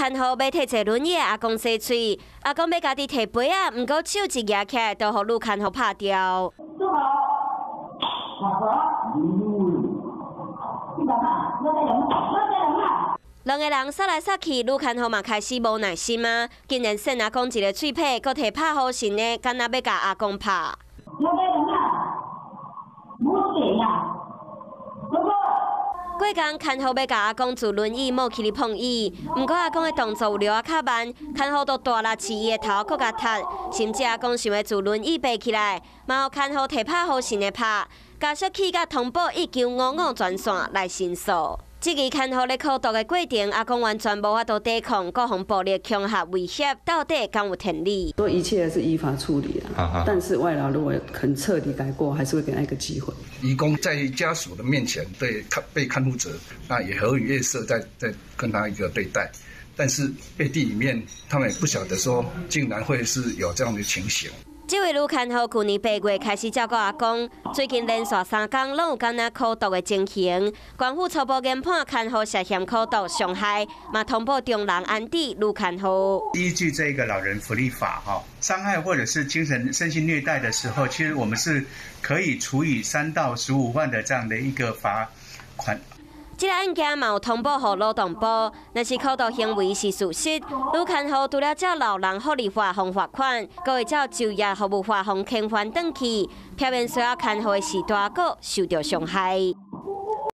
看護欲替坐輪椅的阿公洗喙，阿公欲家己提杯仔，毋過手一舉起來，就予女看護拍掉。坐好，老婆。你幹嘛？我在兩我在兩啊。兩个人殺來殺去，女看護嘛開始無耐心啊！竟然扇阿公一个喙䫌，閣提拍雨神的，敢若欲共阿公拍。我在兩啊，無水啊，哥哥。過工看護欲共阿公自輪椅摸起來碰椅，毋過阿公的動作有略仔較慢，看護就大力飼伊的頭，閣共踢，甚至阿公想欲自輪椅爬起來，嘛予看護提拍雨神的拍，家屬氣甲通報1955專線來申訴。這個看護咧苦毒的過程，阿公完全無法度抵抗，閣予暴力恐嚇威脅，到底敢有天理？所以一切是依法處理啊。但是外勞如果肯徹底改過，還是會給他一個機會。移工在家屬的面前對看被看護者，那也和顏悅色在跟他一個對待，但是背地裡面他們也不曉得說，竟然會是有這樣的情形。這位女看護去年8月開始照顧阿公，最近連續3工攏有敢若苦毒的情形。官府初步研判看護涉嫌苦毒傷害，嘛通報中人安置女看護。依據這個老人福利法，哈，傷害或者是精神身心虐待的時候，其實我們是可以處以3到15萬的這樣的一個罰款。這个案件嘛有通報予勞動部，若是苦毒行為是事實，女看護除了照老人福利法予罰款，閣會照就業服務法予遣返轉去，避免需要看護的序大閣受著傷害。